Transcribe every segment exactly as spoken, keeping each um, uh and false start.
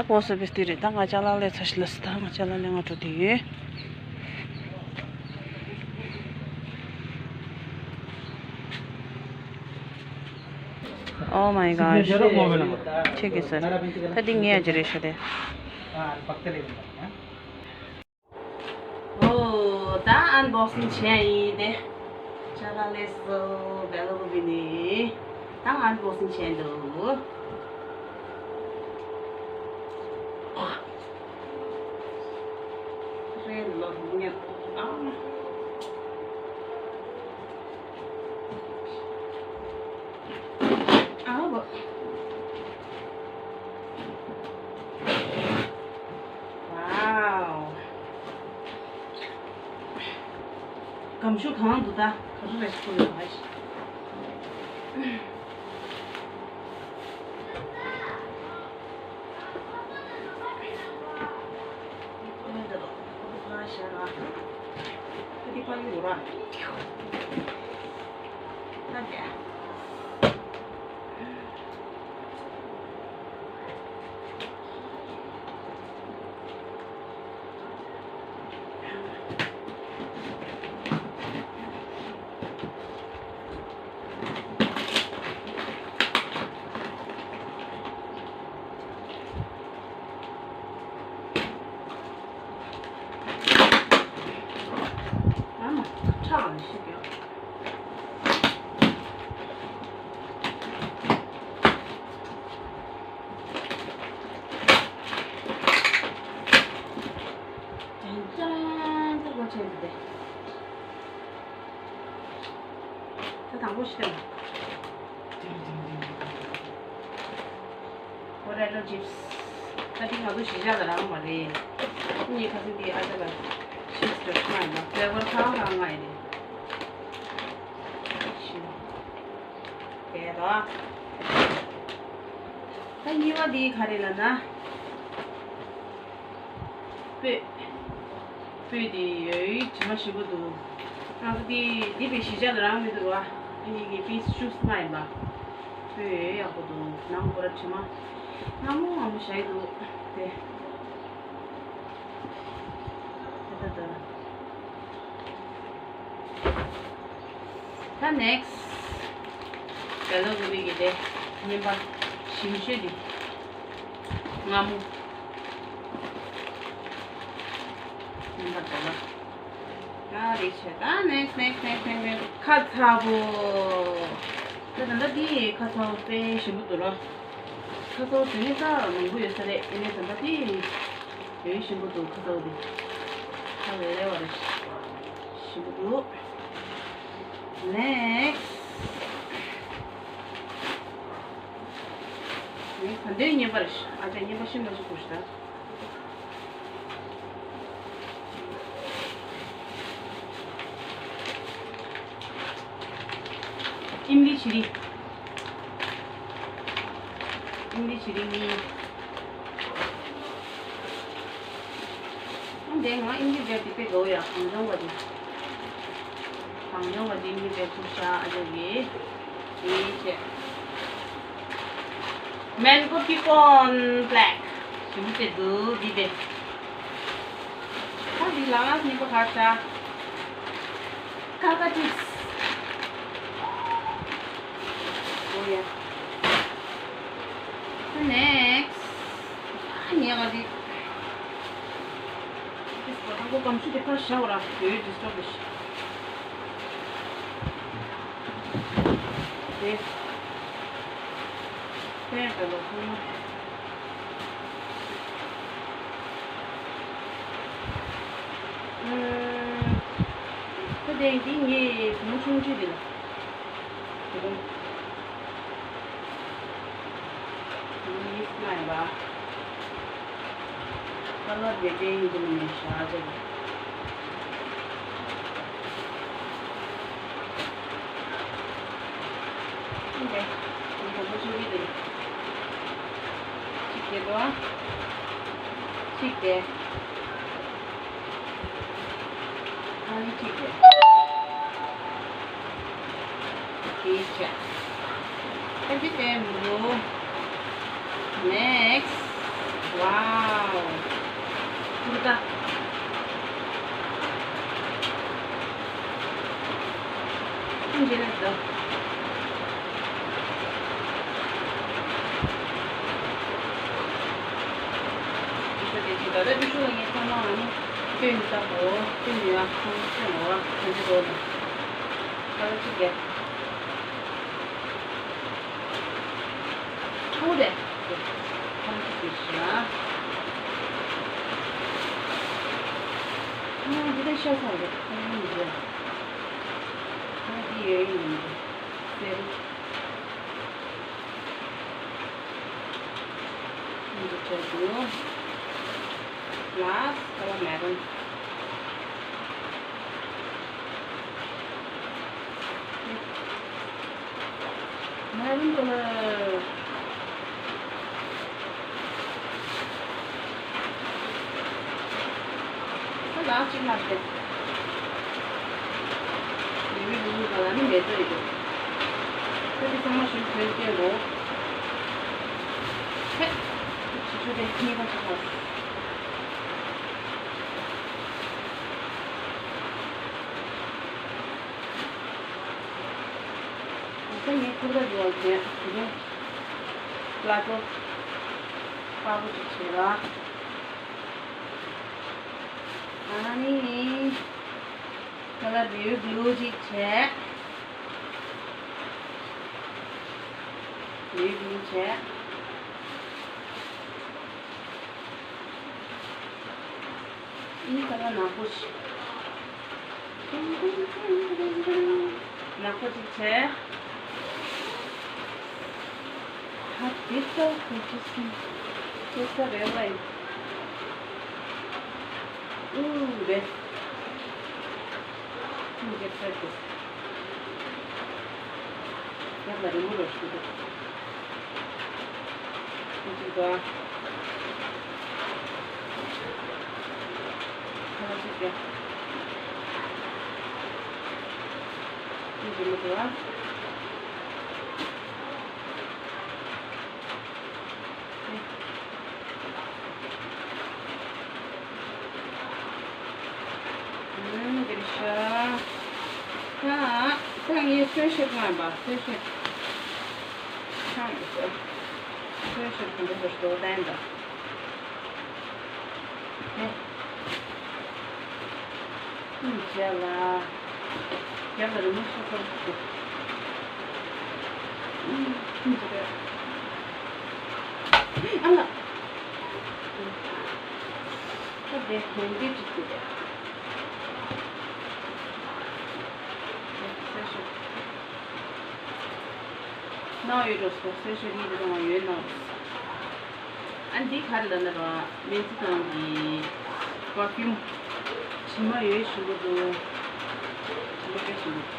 པོ་སི་བི་སི་དེ་རེད། ད་ང་ཅ་ལག་ལས་ཚར་ཤི་ལ་སི། ད་ང་ཅ་ལག་ལས་ང་འགྲོ་དེ་ཡོད། Oh my gosh. Check it, sir. ད་འདི་ངའི་ཨ་ཅེ་རེད་ཤག་དེ། ཨོ། ད་ཨན་བོག་སིང་བྱས་ཡིན་ཏེ། ཅ་ལག་ལས་སོ་བེ་ལོ་བི་ནི། ད་ཨན་བོག་སིང་བྱས་འདུག། རེད་ལོ་ངས། ཨ། ཨ་བ། Wow. སྒམ་ཤུ་གང་འདུག་ད། ག་རེ་རེད་ཤི་ཁོ་ཡོད་པ་ཞིག། ཨ་མ། ཁྲག་ལ་ཤི་རྒྱག། ཅན་ཅན་ཅན་གོ་ཆེན་དེ། ད་དང་པོ་ཤི་དང་། པོ་ཏེ་ཏོ་ཅིབ་སི། ད་འདི་ང་ཚོ་གཞིས་ཆགས་ལ་རག་མ་རེད། ངས་ཁ་སང་འདི་ཨ་ཅག་ལ་ཤིས་ཏོག་ཤི་མ་ཡིན་པ་ཕེ་ལེ་ཝར་ཁ་ཁ་ང་ཡིན་རེད། ཤི། དེ་ར། ད་གཉིས་པ་འདི་ག་རེ་ལབ་ན། སྤོས། སྤོས་དེ་ཡོད་དྲི་མ་ཞིམ་པོ་འདུག། ང་ཚོ་དེ་འདི་པའི་གཞིས་ཆགས་ལ་རག་མི་འདུག་ར། ཨ་ནི་ངའི་པི་སི་ཅུ་སི་མ་ཡིན་པ། སྤོས་ཡག་པོ་འདུག། ནང་ཁོ་ར་དྲི་མ་སྔ་མོ་སྔ་མོ་བཞག་འདུག་དེ། ད་ད་ད། ད་ནེག་སི་ཊི། བེ་ལོ་རུ་བི་གི་དེ་རྙིང་པ་ཞིམ་ཤོས་དེ། སྔ་མོ། རྙིང་པ་དེ་ལ། ད་རེད་བྱས། ད་ནེག་སི་ཊི་ནེག་སི་ཊི་ནེག་སི་ཊི་ནེག་སི་ཊི། ཁ་ཚ་པོ། ད་ད་ལྟ་འདི་ཁ་ཚ་པོ་དཔེ་ཞིམ་པོ་འདུག་ལ། ཁ་ཚ་པོ་དེ་ནི་ད་མང་པོ་ཡོད་ས་རེད། ཨེ་ནས་ད་ལྟ་འདི་ཡོད་ཞིམ་པོ་འདུག། ཁ་ཚ་པོ་དེ་ཁ་ལེ་ལེ་བ་རེད། ཞིམ་པོ་འདུག། ནེག་སི་ཊི། ནེག་སི་ཊི་ད་འདི་རྙིང་པ་རེད། ཨ་ཅག་རྙིང་པ་ཤི་མ་ཤི་དགོས་ཤི་ད། ཨིམ་ལི་བྱི་རིལ། ཨིམ་ལི་བྱི་རིལ་གཉིས། ཨ་འདས་ང་ཨིམ་ལི་འབྲས་དེ་དཔེ་དགའ་བོ་ཡ། གངས་ལྗོངས་པ་དེ། གངས་ལྗོངས་པ་དེ་ཨིམ་ལི་འབྲས་ཐུག་ཤ་ཨ་ཅག་གི། དེ་བྱས། མེན་གོ་ཀི་ཀོན་བྷི་ལེག་ཞིམ་པོ་བྱས་འདུག་འདི་དེ། ད་འདི་ལ་ང་སྙིང་པོ་ཁ་ཤ། ཀ་ཀ་ཅིབ་སི། འོ་ཡ། ད་ནེག་སི་ཊི། ཉེ་ག་འདི། ཏིས་པ་དང་པོ་སྒམ་ཤུ་དེ་ཕར་བཞག་ར། ཡོད་ཌི་སི་ཊོབ་བྱས། དེ། དེ་ད་ལོ་ཁོ་ན། ཨུམ། ད་དེ་འདི་ངའི་བུ་མོ་ཆུང་ཆུང་དེ་ལ། དེ་གོང་། ཡིས་མ་ཡིན་པ། ཁ་ལག་དེ་ཅན་ཡིན་གྱི་མིན་ནས་ཤ་ཅེ། འདི་འདི་གོང་པོ་ཆུང་གི་འདི། གཅིག་དེ་དོ། གཅིག་དེ། ཨ་ནི་གཅིག་དེ། གཅིག་བྱས། ཨ་འདི་དེ་མི་འདུག། ནེག་སི་ཊི། Wow. ཀུར་ཏ། ཁྱོད་འདི་ལ་ཟླ། ཁྱོད་དེ་ཅི་ད་ལྟ་ཏུ་ཤུ་ལ་ངས་ཚང་མ་ཨ་ནི་སྟོན་ས་གོ་སྟོན་ཡ་ཁང་ཚན་ལ་བ་ག་འདི་རོ་ལ་ཁ་ལ་ཅི་གེ། ཐུག་རེད། ཐང་གི་ཤ། ཨ་འདི་ལ་ཤ་ཚ་རེད། ཁ་ལ་མི་འདུག་ཁ་ལ་འདི་ཡོད་ཡིན་མི་འདུག་སེར། འདི་བྱ་རྒྱུ། ལ་ཁ་ལ་མེ་རོན། Maroon color. ད་ལགས་ཅིག་ལ་ཕེབས། ཡུལ་མི་ལུང་ག་ལ་ནི་མེད་དོ་ཡིན། ཁྱོད་ཀྱི་ཚང་མ་ཞུ་ཁྱོད་སྐྱོན་རོ། ཧེ། ཆུ་ཆུ་དེ་གཉིས་ཀ་ཆུ་ཁ། ད་ངས་ཁུར་ད་འགྲོ་བ་བྱས། དེ་རིང་བླ་གྲོ་དཔའ་བོ་ཅིག་བྱས་ལ། ཨ་ནི། ཁ་ལ་བིའུ་བླུ་ཅིག་བྱས། བིའུ་བླུ་བྱས། ཨི་ཁ་ལ་ནག་པོ་ཞིག་ནག་པོ་ཅིག་བྱས། ཧ་དེ་ལྟ་བུ་ཅི་སྲིད་ཅི་ས་རེད་ལ་ཡིན། ཨུ་རེད། ཁྱིམ་རྒྱབ་ས་དེ། རྒྱབ་ལ་རི་མོ་རོ་ཞིག་འདུག་ཁྱིམ་གཅིག་དང་། ཁ་ལ་ཅིག་རྒྱབ། ཁྱིམ་རི་མོ་འདུག་ཨ། ཨུམ། འདིར་ཤ། ད་ད་ངས་གསོལ་ཞིག་བླངས་པ། གསོལ་ཞིག་ཆང་གསོལ་ཞིག་གོང་དུ་འདིར་ཤོག་ལྡན་དང་། ཨེ། ཨུམ། བྱས་ལ། རྒྱབ་ལ་རི་མོ་ཤོག་ཤོག་ཞིག་ཨུམ། ཨུམ། ཅི་རེད། ཨ་ལ། ཁ་བདེ་ཧོན་བདེ་ཅིག་ཏུ་རེད། སེ་ཤོག་ནའོ་ཡོད་འགྲོ་སོ། སེ་ཤོག་གཉིས་དེ་དང་ཡོད་ནའོ། ཨ་འདི་ག་རེ་ལབ་ན་ར། མེ་ཚི་ཐང་གི་པར་ཕིའུམ། དྲི་མ་ཡོད་ཞིམ་པོ་འདུག་དྲི་མ་དཔེ་ཞིམ་པོ་འདུག་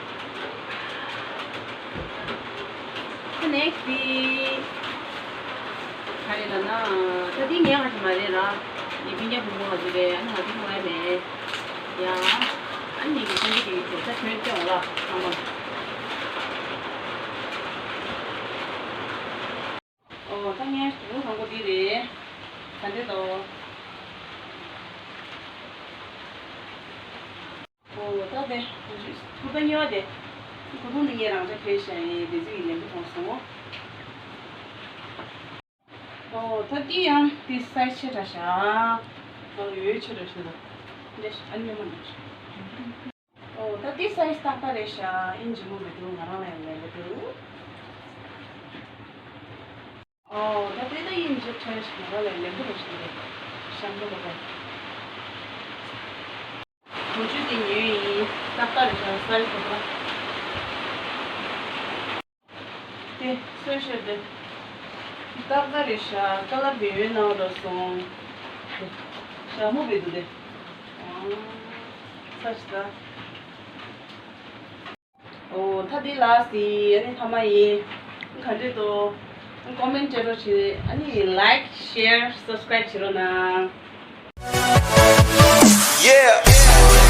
ད་ནེག་སི་དེ་ག་རེ་ལབ་ན། ད་འདི་ངའི་ང་ཞིག་མ་རེད་ར། ངའི་སྤུན་ཀྱག་བུ་མོ་ང་ཞིག་རེད། ཨ་ནི་ང་ཚོ་ཁོ་ར་མེད། ཡ། ཨ་ནི་ངའི་སྤུན་ཀྱག་དེ་གྲོགས་ས་ཁྱོད་སྐྱོང་ལ་ཚང་མ། ཨོ། ད་ངའི་གྲུ་གུ་དང་པོ་འདི་རེད། ད་འདི་དོ། ཨོ། ད་དེ་གྲུ་གུ་གཉིས་པ་དེ། གུ་དུང་འདི་ངས་རང་འཇགས་ཕེབས་ཤག་ཡིན། དེ་ཚོ་ཡིན་ལེན་པོ་མཐོང་སོང་། ཨོ། ད་འདི་ཡང་འདི་སའི་ཆེ་དྲགས་ཤག་ཨོ། ཡོད་ཆེ་དྲགས་ཤག་འདི་ཨ་ཉོ་མ་འདུག་ཨོ། ད་འདི་སའི་ཏག་ཏག་རེད་ཤག་ཨིན་ཇི་མོ་མི་འདུག་ང་རང་ལ་ཡང་ལེན་པོ་འདུག་ཨོ། ད་དེ་ད་ཡིན་ཇི་ཁྲལ་ཞིག་ང་རང་ལ་ལེན་པོ་རེད་ཤག་ཤམ་པོ་ལ་རེད། གོ་ཆུ་དེ་ཉོས་ཡིན། ཏག་ཏག་རེད་ཤག་སའི་ཏག་ཏག་དེ་གསོལ་ཞབས་དེ། ཏག་ཏག་རེད་ཤག་ཀ་ལར་བེ་ཡོད་ནའོ་འདྲ་སོང་། དེ་ཞྭ་མོ་བེ་འདུག་དེ། ཨང་། ས་ཞིག་ད། ཨོ། ད་འདི་ལགས་སི། ཨ་ནི་ཐ་མ་ཡིན། ག་འདྲས་འདུག་ཀོ་མེན་སྤྲད་རོགས་བྱེད། ཨ་ནི་ལའིཀ་ཤེར་སབ་སི་ཀ་རའིབ་བྱེད་རོགས་གནང་། Yeah.